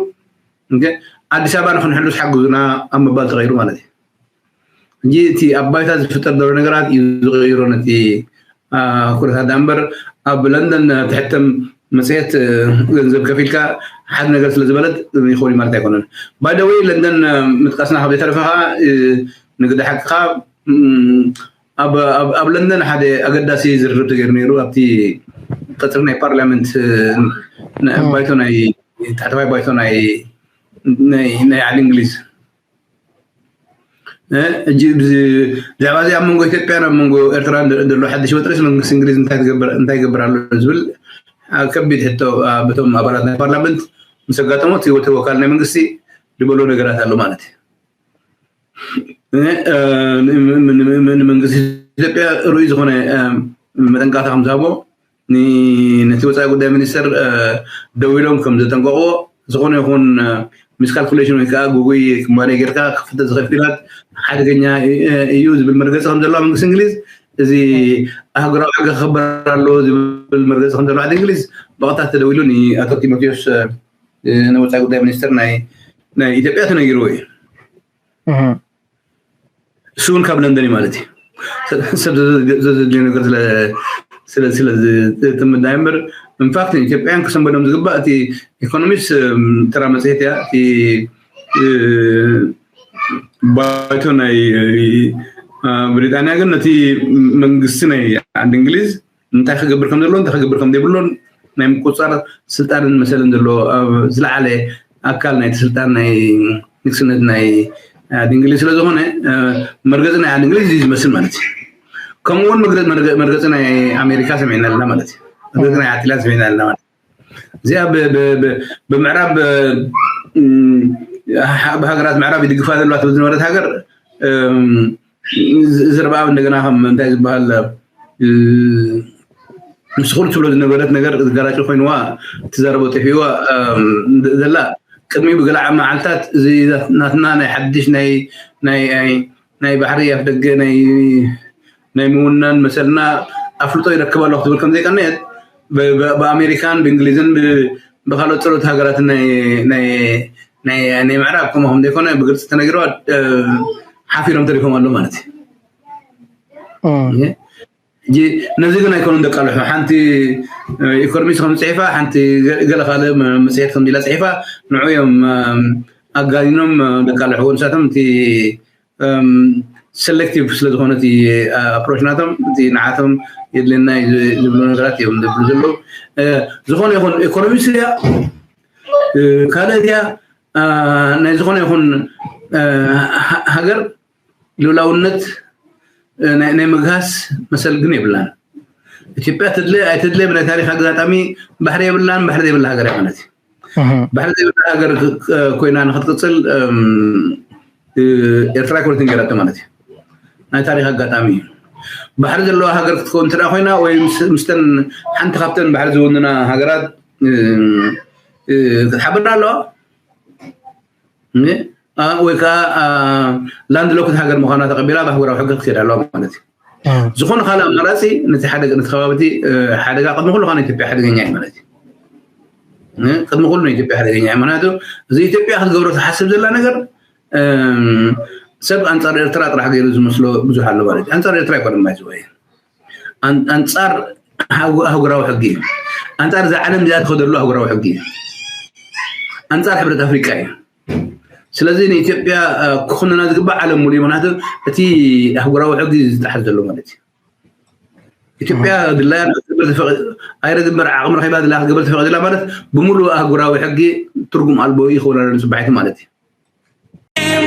ኣዲስ ኣበባ ንክንሕሉስ ሓግዙና ኣብ ምባል ተቀይሩ ማለት እዩ። እንጂ እቲ ኣብ ባይታ ዝፍጠር ዘሎ ነገራት እዩ ዝቕይሮ ነቲ ኩነታት ዳ እምበር ኣብ ለንደን ትሕተም መፅሄት ገንዘብ ከፊልካ ሓደ ነገር ስለ ዝበለት ይኸውን ማለት ኣይኮነን። ባይደወይ ለንደን ምጥቃስና ካብ ዘይተረፈ ከዓ ንግዲ ሓቅኻ ኣብ ለንደን ሓደ ኣገዳሲ ዝርርብ ተገይሩ ነይሩ ኣብቲ ቀፅሪ ናይ ፓርላመንት ባይቶ ናይ ታሕተዋይ ባይቶ ናይ ዓዲ እንግሊዝ። ሕጂ ብዛዕባ እዚ ኣብ መንጎ ኢትዮጵያን ኣብ መንጎ ኤርትራን ዘሎ ሓድሽ ወጥሪስ መንግስቲ እንግሊዝ እንታይ ይገብር ኣሎ ዝብል ከቢድ ሕቶ በቶም ኣባላት ናይ ፓርላመንት ምስ ኣጋጠሞ እቲ ወካል ናይ መንግስቲ ዝበሎ ነገራት ኣሎ ማለት እዩ። ንመንግስቲ ኢትዮጵያ ርኡይ ዝኾነ መጠንቃታ ከም ዝሃቦ ነቲ ወፃኢ ጉዳይ ሚኒስተር ደው ኢሎም ከም ዘጠንቀቕዎ ዝኾነ ይኹን ሚስካልኩሌሽን ወይ ከዓ ጉጉይ ክማነ ጌርካ ክፍተ ዝኽእል ፊላት ሓደገኛ እዩ ዝብል መርገፂ ከም ዘለዋ መንግስቲ እንግሊዝ እዚ ኣህጉራዊ ሕጊ ክኽበር ኣለዎ ዝብል መርገፂ ከም ዘለዋ ዓዲ እንግሊዝ ብቐጥታ ተደዊሉ ንኣቶ ቲሞቴዎስ ንወፃኢ ጉዳይ ሚኒስተር ናይ ኢትዮጵያ ተነጊርዎ እዩ። እሱ እውን ካብ ለንደን እዩ ማለት እዩ። ሰብ ዘድልዮ ነገር ስለ ዝጥምዳ እምበር ኢንፋክት ንኢትዮጵያን ክሰንበዶም ዝግባእ እቲ ኢኮኖሚስ ተራ መፅሄት እያ። እቲ ባይቶ ናይ ብሪጣንያ ግን ነቲ መንግስቲ ናይ ዓዲ እንግሊዝ እንታይ ክገብር ከም ዘለዎ እንታይ ክገብር ከም ዘይብሎን ናይ ምቁፅፃር ስልጣንን መሰልን ዘለዎ ዝለዓለ ኣካል ናይቲ ስልጣን ናይ ንግስነት ናይ ዓዲ እንግሊዝ ስለ ዝኾነ መርገፂ ናይ ዓዲ እንግሊዝ እዩ ዝመስል ማለት እዩ። ከምኡ እውን መርገፂ ናይ ኣሜሪካ ሰሚዕና ኣለና ማለት እዩ። መርገፂ ናይ ዓዲ ኢንግላንድ ሰሚዕና ኣለና ማለት እዩ። እዚኣ ብምዕራብ ብሃገራት ምዕራብ ይድግፋ ዘለዋ ትብል ዝነበረት ሃገር ዝርባብ እንደገና ከም እንታይ ዝበሃል ምስ ኩሉ ትብሎ ዝነበረት ነገር ዝጋራጭ ኮይንዋ ትዛረቦ ጠፊዋ ዘላ ቅድሚ ብገላዓ መዓልታት እዚ ናትና ናይ ሓድሽ ናይ ናይ ናይ ባሕሪ ኣፍ ደገ ናይ ናይ ምውናን መሰልና ኣፍልጦ ይረክብ ኣለኹ ትብል ከም ዘይቀነየት ብኣሜሪካን ብእንግሊዝን ብካልኦት ጸሎት ሃገራትን ናይ ናይ ናይ ምዕራብ ከምኡ ከም ዘይኮነ ብግልፂ ተነጊርዋ ሓፊሮም ተሪፎም ኣሎ ማለት እዩ። ሕጂ ነዚ ግን ኣይኮኑን ደቃልሑ። ሓንቲ ኢኮኖሚስት ከም ፅሒፋ ሓንቲ ገለ ካልእ መፅሄት ከም ኢላ ፅሒፋ ንዑ እዮም ኣጋኒኖም ደቃልሕዎ። ንሳቶም እቲ ሰሌክቲቭ ስለ ዝኾነ እቲ ኣፕሮች ናቶም እቲ ንዓቶም የድልየና እዩ ዝብሉ ነገራት እዮም ዝብሉ ዘለዉ። ዝኾነ ይኹን ኢኮኖሚስት እያ ካልእ እያ ናይ ዝኾነ ይኹን ሃገር ልኡላውነት ናይ ምግሃስ መሰል ግን የብላን። ኢትዮጵያ ትድለ ኣይትድለ ብናይ ታሪክ ኣጋጣሚ ባሕሪ የብላን። ባሕሪ ዘይብላ ሃገር እያ ማለት እዩ። ባሕሪ ዘይብላ ሃገር ኮይና ንክትቅፅል ኤርትራ ኣይኮነትን ገይራቶ ማለት እዩ። ናይ ታሪክ ኣጋጣሚ እዩ። ባሕሪ ዘለዋ ሃገር ክትከውን እንተ ኮይና ወይ ምስተን ሓንቲ ካብተን ባሕሪ ዝውንና ሃገራት ክትሓብር ኣለዋ። ወይ ከዓ ላንድ ሎክድ ሃገር ምዃና ተቐቢላ ብኣህጉራዊ ሕጊ ክትከይድ ኣለዋ ማለት እዩ። ዝኾነ ካልእ ኣማራፂ ነቲ ሓደጋ ነቲ ከባቢ እቲ ሓደጋ ቅድሚ ኩሉ ከዓ ንኢትዮጵያ ሓደገኛ እዩ ማለት እዩ። ቅድሚ ኩሉ ንኢትዮጵያ ሓደገኛ እዩ። ምክንያቱ እዚ ኢትዮጵያ ክትገብሮ ትሓስብ ዘላ ነገር ሰብ ኣንፃር ኤርትራ ጥራሕ ገይሩ ዝመስሎ ብዙሕ ኣሎ ማለት እዩ። ኣንፃር ኤርትራ ኣይኮነን ማይ ዝበየ ኣንፃር ኣህጉራዊ ሕጊ እዩ። ኣንፃር እዛ ዓለም እዚኣ ትኸደሉ ኣህጉራዊ ሕጊ እዩ። ኣንፃር ሕብረት ኣፍሪቃ እዩ። ስለዚ ንኢትዮጵያ ክኹንና ዝግባእ ዓለም ሙሉ እዩ። ምክንያቱ እቲ ኣህጉራዊ ሕጊ ዝጣሓስ ዘሎ ማለት እዩ። ኢትዮጵያ ድላያ ኣይረድ እምበር ዓቕሚ ረኺባ ድላ ክገበር ዝፈቐደላ ማለት ብምሉእ ኣህጉራዊ ሕጊ ትርጉም ኣልቦ ይኸውን ኣሎ ንፅባሒቲ ማለት እዩ።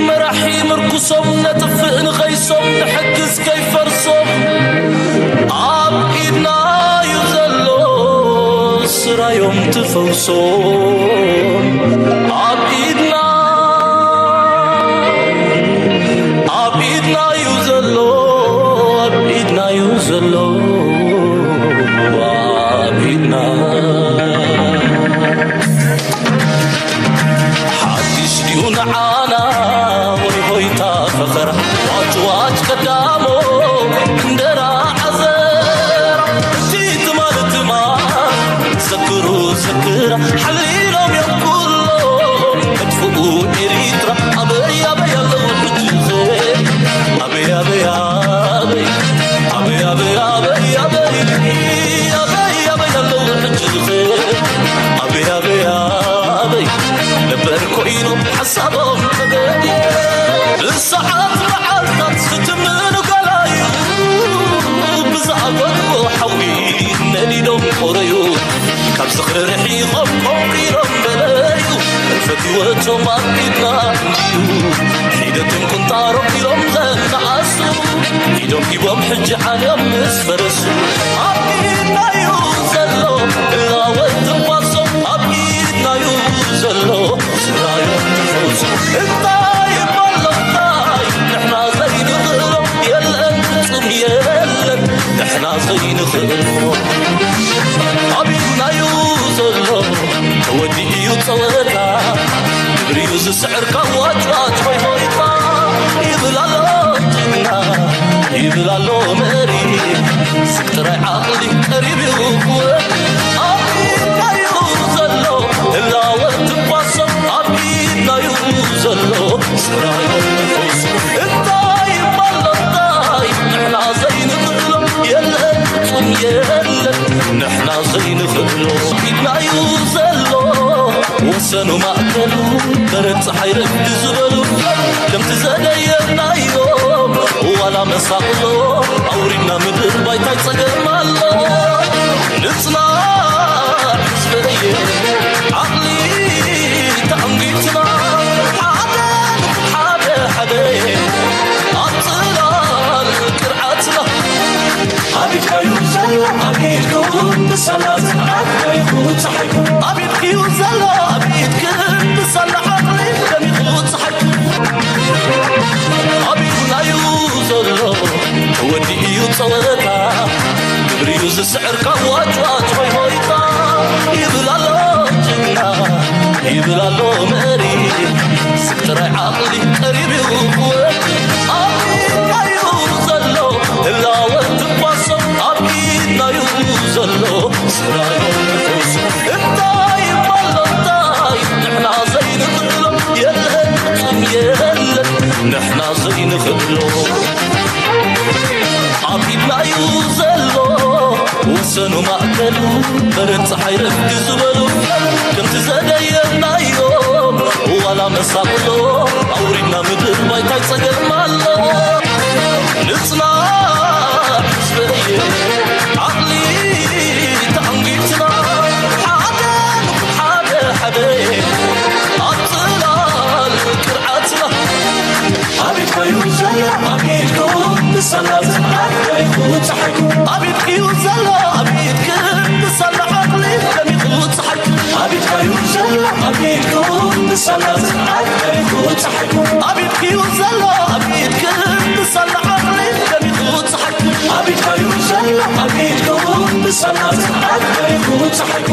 መራሒ ምርኩሶም ነጥፍእ ንኸይሶም ንሕግዝ ከይፈርሶም ኣብ ኢድና እዩ ዘሎ ስራዮም ትፈውሶም ኣብ ኢድና ኣብ ኢድና እዩ ዘሎ ኣብ ኢድና እዩ ዘሎ ኣብ ኢድና ሓድሽ ድዩ ንዓና ወይ ሆይታ ፈኸራ ዋጭ ዋጭ ቀዳሞ እንደራ ዓዘራ እቲ ትማል ትማል ዘክሩ ዘክራ ሓሊሎም እዮም ኩሎም መጥፍኡ ኤሪትራ ኣበይ ኣበይ ኣለዉ ሕጂ ኸ ኣበይ ኣበይ ኣበይ ኣበይ ኣበይ ኣበይ ኣበይ ኣበይ ኣበይ ኣለዉ ሕጂ ኸ ኣበይ ኣበይ ኣበይ ነበር ኮይኖም ሓሳቦም ተገዲ ብሰዓት መዓልታት ዝትምኑ ገላዩ ብዝኣገድዎ ሓዊ ነዲዶም ቆረዩ ካብ ዝኽሪ ርሒቖም ቆንቂሮም በለዩ ፈትወቶም ኣብ ኢድና እንድዩ ሒደቶም ቁንጣሮም ኢሎም ዘነኣሱ ኢዶም ሂቦም ሕጂ ዓንዮም ምስ ፈረሱ ኣብ ኢድናዩ ዘሎ እላወት ትንፋሶም ኣብ ኢድናዩ ዘሎ ስራዮም ትፈውሱ እንታይ ይባሎ እንታይ ንሕና ዘይንኽእሎ የለን ፍጹም የለን ንሕና ዘይንኽእሎ ኣብ ኢድናዩ ዘሎ ተወዲኡ እዩ ጸወታ ግብሪዩ ዝስዕር ካብ ዋጭዋጭ ሆይ ሆይታ ይብል ኣሎ ጅግና ይብል ኣሎ መሪ ስቅ ጥራይ ዓቕሊ ቀሪብ እዩ ክወድ ኣብ ኢድናዩ ዘሎ ህላወ ትኳሶም ኣብ ኢድናዩ ዘሎ ስራዮ እንታይ ይባል እንታይ ንሕና ዘይንኽእሎ የለን ፍጹም የለን ንሕና ዘይንኽእሎ ኢድናዩ ዘሎ ወሰኑ ማእከሉ በረድ ፀሓይ ረግዲ ዝበሉ ከምቲ ዘደየናዮም ዋላ መሳቕሎ ኣውሪድና ምድር ባይታይ ፀገም ኣሎ ንፅናዕ ህዝበየ ዓቕሊ ተዓንጊትና ሓደ ሓደ ሓደ ኣብ ፅላል ቅርዓትና ኣቢድካዩ ዘሎ ኣቢድኩም ብሰላ ዝዓብካዩ ፀሓይኩም ኣቢድክዩ ዘሎ ኣቢድክም ብሰላ ዓቕሊ ደሚኹ ፀሓይኩም ኣቢድናዩ ዘሎ ተወዲኡ እዩ ጸወታ ግብርዩ ዝስዕር ካብ ዋጭዋጭ ሆይ ሆይታ ይብል ኣሎ ጅግና ይብል ኣሎ መሪ። ስብ ጥራይ ዓቕሊ ቀሪብዩ ክወድ ኣብ ኢድናዩ ዘሎ ህላወ ትኳሶ ኣብ ኢድናዩ ዘሎ ስራዮ ንኹስ እንታይ ይባሎ እንታይ ንሕና ዘይንኽእሎ የለን ፍጹም የለን ንሕና ዘይንኽእሎ። ኣብ ኢድናዩ ዘሎ ወሰኑ ማእከሉ በረድ ጸሓይ ረፍዲ ዝበሉ ከምቲ ዘደየናዮ ዋላ መሳቕሎ ኣውሪድና ምድር ባይታይ ጸገም ኣሎ። ንጽናዕ ህዝበየ ዓቕሊ ተዓንጊትና ሓደ ንኹን ሓደ ሓደ ኣብ ጽላል ቅርዓትና ኣቤት ኮይኑ ዘሎ ኣቤት ክውን ንሰላ ዝዓት ከሪኹ ጸሓይኩ ኣቤት ክዩ ዘሎ ኣቤት ክን ንሰላ ዓቕሊ ከሚኹ ጸሓይኩ ኣቤት ኮይኑ ዘሎ ኣቤት ክውን ንሰላ ዝዓት ከሪኹ ጸሓይኩ ኣቤት ክዩ ዘሎ ኣቤት ክን ንሰላ ዓቕሊ ከሚኹ ጸሓይኩ ኣቤት ኮይኑ ዘሎ ኣቤት ክውን ንሰላ ዝዓት ከሪኹ ጸሓይኩ